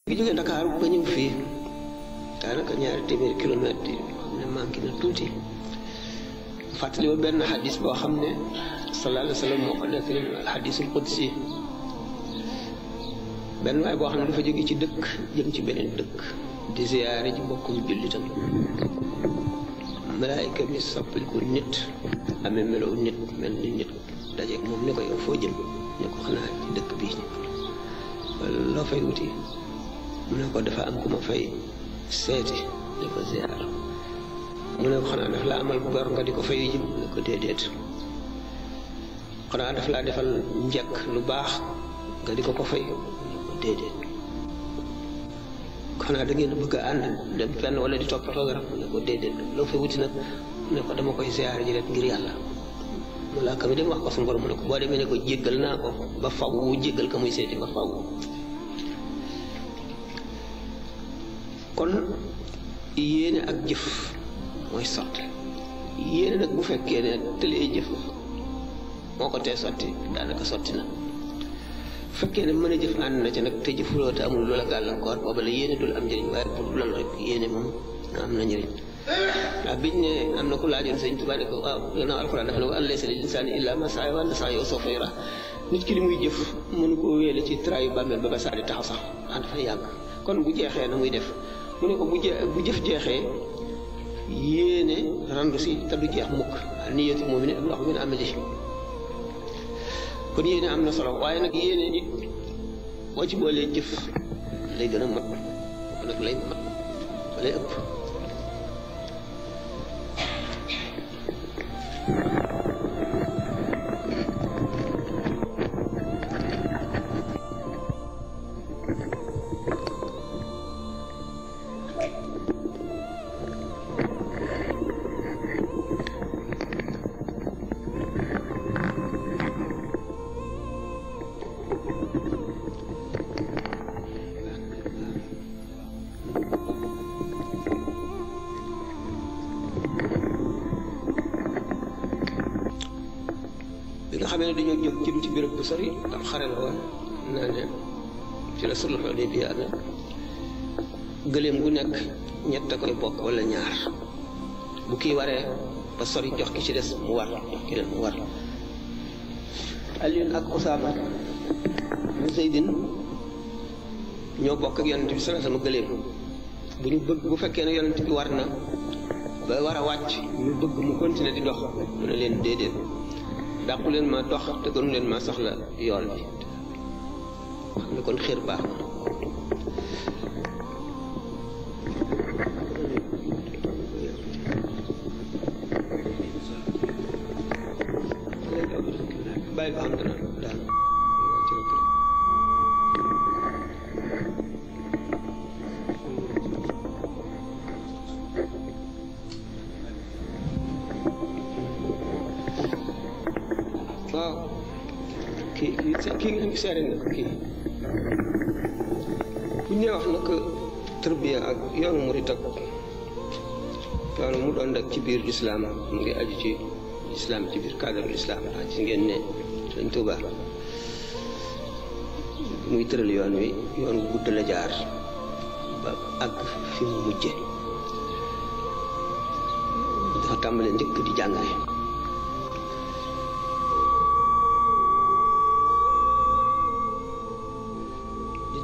gi jógee Dakar ba ñëw fii daanaka 200 kilomètres yi xam ne manqué na tuuti fàttali ba benn xadis boo xam ne sallallahu alayhi wa sallam moo ko nekk xadisul qudsi benn waay boo xam ne dafa jóge ci dëkk jëm ci beneen dëkk di ziyaare ji mbokkum jullitam malaayika mi soppil ko nit amee melow nit mel ni nit dajeeg moom ne ko yow foo jëm ne ko xanaa ci dëkk bii loo fay wuti mu ne ko dafa am ku ma fay seeti di ko ziyaar mu ne ko xanaa daf laa amal bor nga di ko fay ji mu ne ko déedéet xanaa daf laa defal njëkk lu baax nga di ko fay mu ne ko déedéet xanaa da ngeen bëgg a ànd dem fenn wala di topp programme mu ne ko déedéet loo fay wuti nag mu ne ko dama koy ziyaar ji rek ngir yàlla mu laa ka mi dem wax ko suñu borom mu ne ko boo demee ne ko jéggal naa ko ba faw jéggal ka muy seeti ba faw kon yéene ak jëf mooy sotti yéene nag bu fekkee ne tëlee jëf moo ko tee sotti daanaka sotti na bu fekkee ne mën a jëf ànd na ci nag te jëfuloo te amul loola gàllankoor booba la yéene dul am njëriñ waaye pour loolu rek yéene moom am na njëriñ ndax biñ ne am na ku laajoon Sëñ Tuubaa ne ko waaw gannaaw alxuraan dafa ne ko laysa lil insaani illaa maa sa'a wa anna sa'yahu sawfa yuraa nit ki li muy jëf mënu koo wéele ci trayu bàmmeel ba ba saa di taxaw sax ah dafay yàgg kon bu jeexee na muy def mu ne ko bu jëf jeexee yéene randu si te du jeex mukk niyatu mu'min ablahu min amalihi kon yéene am na solo waaye nag yéene nit boo ci boolee jëf lay gën a mat nag lay mat lay ëpp xamee ne dañoo jóg jëm ci béréb bu sori ndax xare la woon naa ne ci la sulhul Hudaybiya amee gëléem gu nekk ñett a koy bokk wala ñaar bu kii waree ba sori jox ki ci des mu war jox ki des mu war Aliyun ak Usaama bu Zaydin ñoo bokk ak yonent bi sallallahu alayhi wasallam gëléem bu ñu bëgg bu fekkee ne yonent bi war na ba war a wàcc ñu bëgg mu continuer di dox mu ne leen déedéet dàqu leen ma dox te gënu leen ma soxla yool bi xam ne kon xir baax na bàyyi ba xam dana daal waaw kii nga seere nga kii bu ñu wax nag tërbiya ak yoonu murit ak yoonu mu doon rek ci biir lislaam mu ngi aju ci lislaam ci biir cadre lislaam ndax ci ngeen ne Sëñ Tuubaa muy tëral yoon wi yoon wu gudd la jaar ba àgg fi mu mujje dafa tàmbale njëkk di jàngale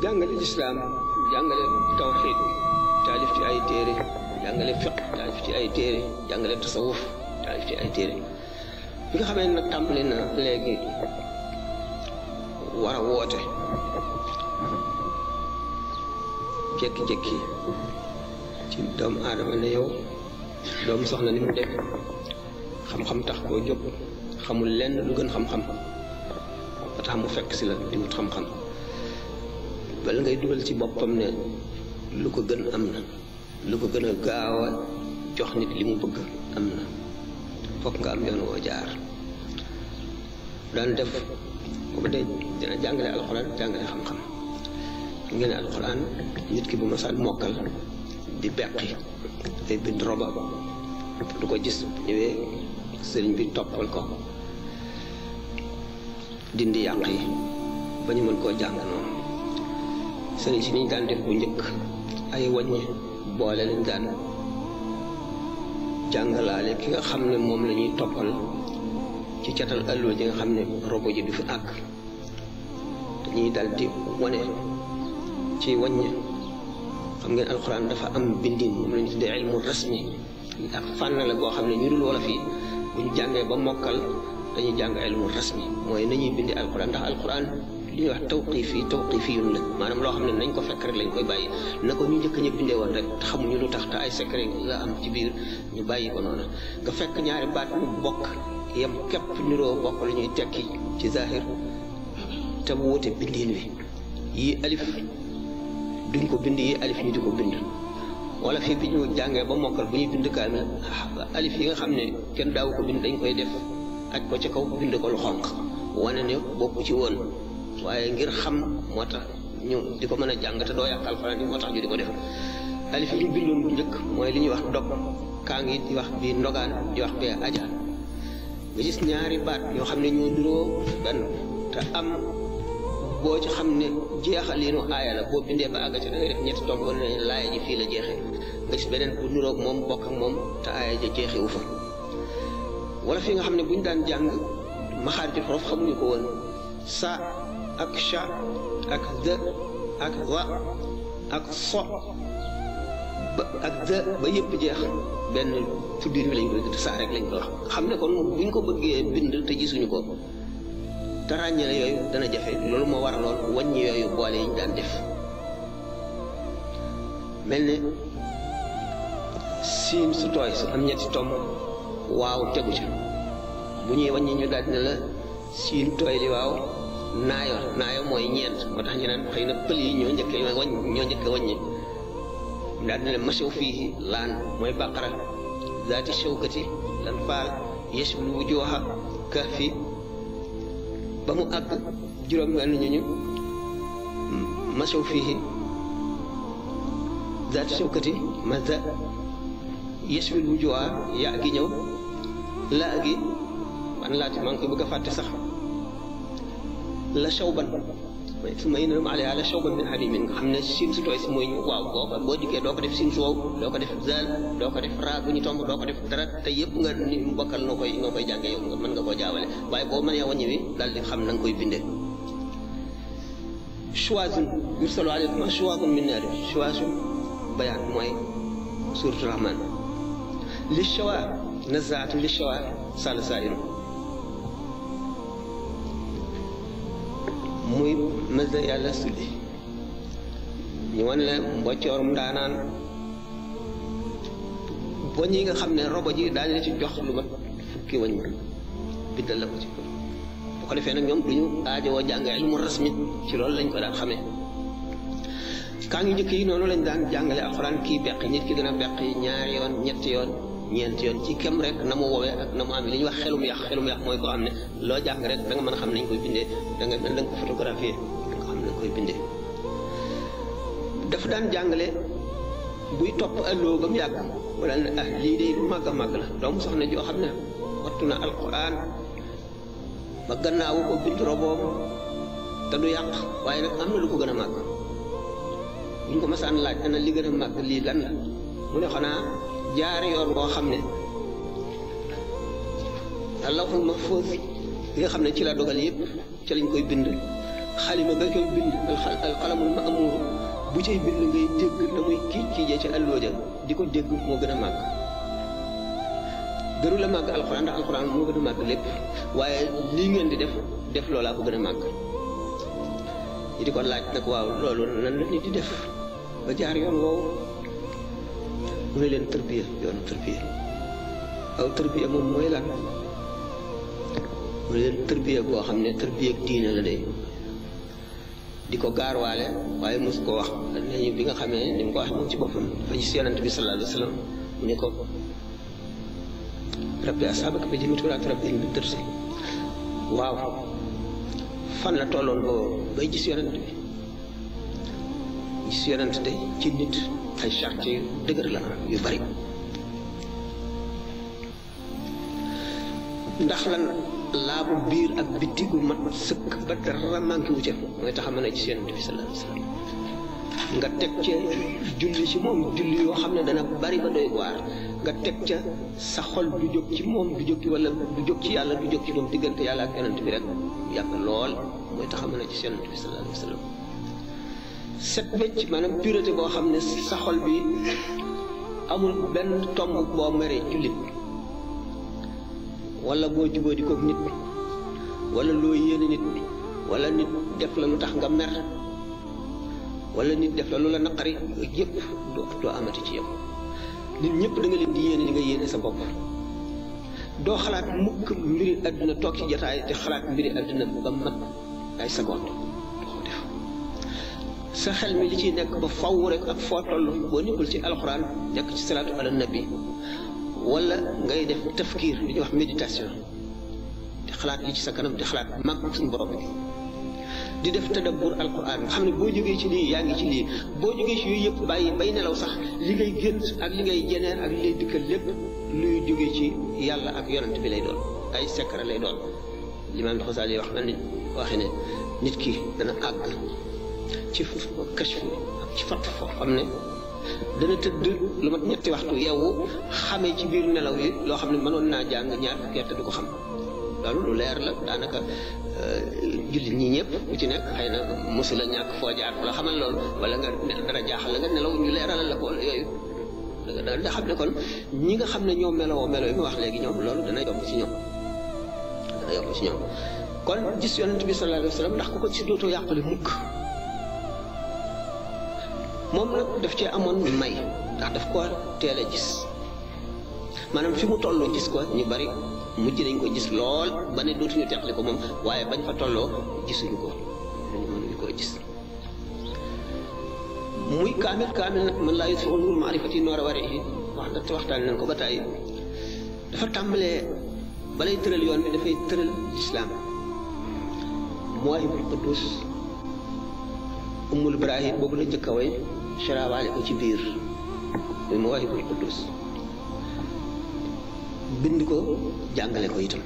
jàngale lislaam jàngale tawxiid taalif ci ay téere jàngale fiq taalif ci ay téere jàngale tasawuf taalif ci ay téere bi nga xamee nag tàmbali na léegi war a woote jékki-jékki ci doomu aadama ne yow doomu soxna ni mu def xam-xam tax koo jóg xamul lenn lu gën xam-xam ba tax mu fekk si la di wut xam-xam bala ngay dugal ci boppam ne lu ko gën am na lu ko gën a gaaw a jox nit li mu bëgg am na fokk nga am yoon woo jaar daan def booba de dina jàngale alxuraan jàngale xam-xam ngeen ne alxuraan nit ki bu masaan mokkal di beqi day bind roba du ko gis ñëwee sëriñ bi toppal ko dindi yàq yi ba ñu mën koo jàng noonu sëriñ si niñ daan def bu njëkk ay wàññi boole lañ daan jàngalaale ki nga xam ne moom la ñuy toppal ci catal alluwa ji nga xam ne robo ji du fi àgg dañuy dal di wane ci wàññi. xam ngeen alxuraan dafa am bindin moom la ñu tuddee ilmu rasmi ak fànn la boo xam ne ñu dul wala fii bu ñu jàngee ba mokkal dañuy jàng ilmu rasmi mooy nañuy bindi alxuraan ndax alxuraan li ñuy wax tawqifiyun la maanaam loo xam ne nañ ko fekk rek lañ koy bàyyi na ko ñu njëkk ña bindee woon rek te xamuñu lu tax te ay secret la am ci biir ñu bàyyi ko noonu nga fekk ñaari baat mu bokk yem képp niroo bokk la ñuy tekki ci zahir te wuute bindiin wi yii alif duñ ko bind yi alif ñu di ko bind wala fii bi ñu jàngee ba mokkal bu ñuy bind kaamil alif yi nga xam ne kenn daawu ko bind dañ koy def aj ko ci kaw bind ko lu xonq wane ne bokku ci woon waaye ngir xam moo tax ñu di ko mën a jàng te doo yàq alxuraan yi moo tax ñu di ko def alif yi ñu bindoon bu njëkk mooy li ñuy wax dog kaa ngi di wax bii ndogaan di wax bee aja nga gis ñaari baat yoo xam ne ñoo niroo benn te am boo ci xam ne jeexaliinu aaya la boo bindee ba àgg ci da ngay def ñetti tomb wala ne laaya ji fii la jeexee nga gis beneen bu niroog moom bokk ak moom te aaya ja jeexewu fa wala fi nga xam ne bu ñu daan jàng maxaariju xorof xamuñu ko woon sa ak sha ak the ak wa ak so ba ak the ba yëpp jeex benn tuddin bi lañ koy gëdd saa rek lañ ko wax xam ne kon buñ ko bëggee bind te gisuñu ko te ràññale yooyu dana jafe loolu moo waraloon wàññi yooyu boole yi ñu daan def mel ne siin su tooy su am ñetti tomb waaw tegu ci bu ñuy wàññi ñu daal ne la siin tooy li waaw naayo mooy ñeent moo tax ñu naan xëy na pël yi ñoo njëkkee wàññi daal ne la masaw fii laan mooy baqara zaati shawkati lan faal yashmul wujuha kahfi ba mu àgg juróom benn ñu masaw fii zaati shawkati maza yashmul wujuha yaa gi ñëw laa gi man laati maa ngi koy bëgg a fàtte sax la shawban su ma yéene ma la shawban min hadimin nga xam ne siin su tooy si mooy ñu waaw boo dikkee doo ko def siin su wow doo ko def zal doo ko def raa bu ñu tomb doo ko def dara te yëpp nga ni mu bokkal noo koy jàngee yow nga mën nga koo jaawale waaye boo mënee wàññi wi daal di xam na nga koy bindee choisun yursalu alaykum choisun min naari choisun bayaan mooy suuratu rahman li shawa nazaatu li shawa sal sairu muy mësa yàlla sulli ñu wan la mbocoorum ndaanaan boñ yi nga xam ne robo ji daañu la ci jox lu mat fukki wañ bindal la ko ci bu ko defee nag ñoom duñu aajowoo jàng ilmu rasmi ci loolu lañ ko daan xamee kaa ngi njëkk yi noonu lañ daan jàngale alxuraan kii beq nit ki dana beq ñaari yoon ñetti yoon ñeenti yoon ci kem rek na mu woowee ak na mu amee li ñuy wax xelum yàq mooy koo xam ne loo jàng rek da nga mën a xam nañ koy bindee da nga ko photographier da nga xam nañ koy bindee dafa daan jàngale buy topp alloo ba mu yàgg wala ne lii de lu màgg a màgg la doomu soxna joo xam ne wattu na alquran ba gannaawu ko bind roboom te du yàq waaye nag am na lu ko gën a màgg buñ ko masaan laaj ana li gën a màgg lii lan la mu ne xanaa jaari yoon boo xam ne Allahul mahfuz li nga xam ne ci la dogal yëpp ci lañ koy bind xalima ga koy bind alxalamul ma'muur bu cay bind ngay dégg na muy kiijee ci allooja di ko dégg moo gën a màgg gënu la màgg alxuraan ndax alxuraan moo gën a màgg lépp waaye lii ngeen di def loolaa ko gën a màgg ñi di ko laaj nag waaw loolu nan la nit di def ba jaar yoon woowu mu ne leen tërbiya yoonu tërbiya aw tërbiya moom mooy lan mu ne leen tërbiya boo xam ne tërbiya ak diine la day di ko gaarwaale waaye mosu ko wax nañu bi nga xamee ni mu ko waxee moom ci boppam dafa gis yonent bi sallallahu alayhi wa sallam mu ne ko rabbi asaabaka bi jamii'il wala turabbihim bi darsi waaw fan la tolloon boo bay gis yonent bi gis yonent de ci nit ay charte yu dëgër la yu bari ndax lan laabu biir ak bitti gu mat sëkk ba dara manqué wu ca mooy tax a mën a gis yonent bi sallallahu alayhi wa sallam nga teg ca julli ci moom julli yoo xam ne dana bari ba doy waar nga teg ca sa xol du jóg ci moom du jóg wala du jóg ci yàlla du jóg ci moom diggante yàlla ak yonent bi rek yàgg lool mooy tax a mën a ci yonent bi sallallahu alayhi wa sallam set wecc maanaam pureté boo xam ne sa xol bi amul benn tomb boo meree jullit wala boo jubóo di ko nit wala loo yéene nit wala nit def la lu tax nga mer wala nit def la lu la naqari yëpp doo amati ci yow nit ñëpp da nga leen di yéene li nga yéene sa bopp doo xalaat mukk mbiri àdduna toog ci jotaay te xalaat mbiri àdduna ba mat ay seconde doo ko def sa xel mi li ciy nekk ba faw rek ak foo toll boo nekkul ci alxuraan nekk ci salaatu ala nabi wala ngay def tafkiir li ñuy wax méditation di xalaat li ci sa kanam di xalaat mag suñu borom bi di def tadabbur alquran nga xam ne boo jógee ci lii yaa ngi ci lii boo jógee ci yooyu yëpp bàyyi bay nelaw sax li ngay gént ak li ngay jeneer ak li lay dikkal lépp luy jógee ci yàlla ak yonent bi lay doon ay secret lay doon limaam Xasaali wax na ni waxe ne nit ki dana àgg ci kashfu ak ci fatt foo xam ne dana tëdd lu mat ñetti waxtu yeewu xamee ci biir nelaw yi loo xam ne mënoon naa jàng ñaar gerte du ko xam loolu lu leer la daanaka jullit ñi ñëpp ku ci nekk xëy na mosu la ñàkk foo jaar wala xamal loolu wala nga dara jaaxal la nga nelaw ñu leeralal la ko yooyu daal da xam ne kon ñi nga xam ne ñoom meloo yi ma wax léegi ñoom loolu dana yomb ci ñoom kon gis yonent bi sallallahu alayhi wa sallam ndax ku ko ci dootoo yàqule mukk moom nag daf cee amoon may ndax daf ko teel a gis maanaam fi mu tolloo gis ko ñu bari mujj nañ ko gis lool ba ne dootuñu teqli ko moom waaye bañ fa tolloo gisuñu ko mënuñu koo gis muy kaamil nag man laa yusfi'u nuuru ma'rifati noora warihi waxtaan nañ ko ba tàyyi dafa tàmbalee balay tëral yoon bi dafay tëral lislaam Mawaahibul Quddus Ummul Ibrahim boobu la njëkk a way sarawaale ko ci biir muy Mawaahibul Quddus bind ko jàngale ko itam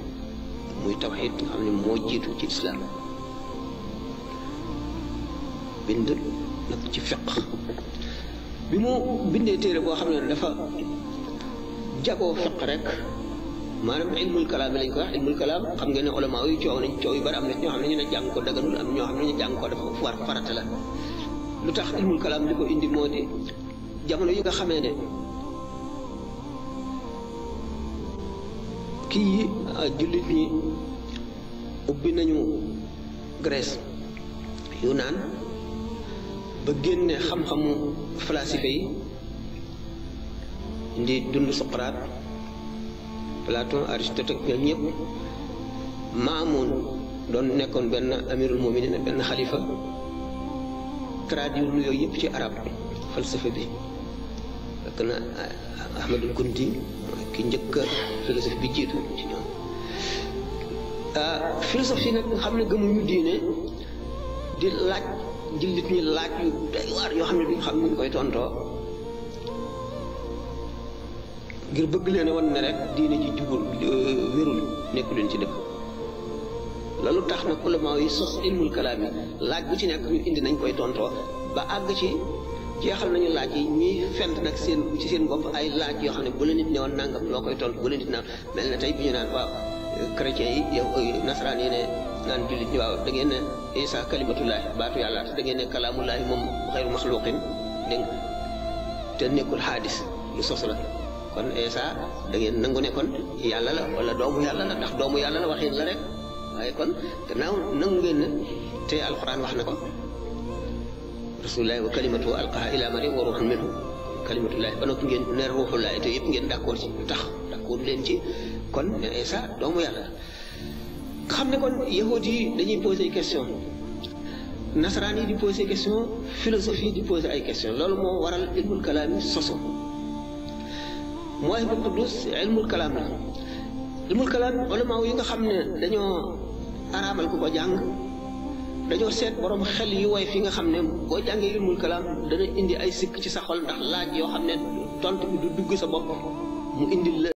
muy tawxiid nga xam ne moo jiitu ci islaam bind nag ci fiq bi mu bindee téere boo xam ne dafa jagoo fiq rek maanaam ilmul kalaam bi lañ ko wax ilmul kalaam xam ngeen ne ulama yi coow yu bari am na ñoo xam ne ñu ne jàng ko daganul am ñoo xam ne ñu jàng ko dafa war farata la lu tax ilmul kalaam li ko indi moo di jamono yi nga xamee ne kii jullit ñi ubbi nañu Grèce Yunaan ba génne xam-xamu falasife yi indi dund Socrate Platon Aristote ak ñoom ñëpp Maamun doon nekkoon benn amirul muminin benn xalifa traduire yooyu yëpp ci arab falsafe bi fekk na Ahmadul Kunti ki njëkk philosophie bi jiitu ci ñoom philosophie nag nga xam ne gëmuñu diine di laaj jullit ñi laaj yu doy waar yoo xam ne duñ xam ñu koy tontoo ngir bëgg leen a wan ne rek diine ji jubul wérul nekku leen ci dëkk loolu tax na ulama yi sos ilmul kalaam yi laaj bu ci nekk ñu indi nañ koy tontoo ba àgg ci jeexal nañu laaj yi ñuy fent nag ci seen bopp ay laaj yoo xam ne bu la nit ne woon nangam loo koy tontu bu la nit naan mel na tey bi ñu naan waaw chrétiens yi yow nasaraan yi ne naan jullit ñi waaw da ngeen ne Isa kalimatullaahi baatu yàlla te da ngeen ne kalaamullaahi moom xayru maxluqin dégg nga te nekkul xaadis lu sos la kon Isa da ngeen nangu ne kon yàlla la wala doomu yàlla la ndax doomu yàlla la waxin la rek waaye kon gannaaw nangu ngeen ne te alxuraan wax na ko rasulullahi wa kalimatu alqaha ila maryam wa ruuxun minhu kalimatullahi ba noppi ngeen ne ruuxullahi te yëpp ngeen d'accord ci tax d'accord leen ci kon ne Isa doomu yàlla nga xam ne kon yahud yi dañuy poser question nasaraan yi di poser question philosophie di poser ay question loolu moo waral ilmul kalaam yi soso Mawaahibul Quddus ilmul kalaam la ilmul kalaam ulama yi nga xam ne dañoo araamal ku ko jàng dañoo seet borom xel yu woy fi nga xam ne boo jàngee ilmul kalaam dana indi ay sikk ci sa xol ndax laaj yoo xam ne tontu bi du dugg sa bopp mu indi la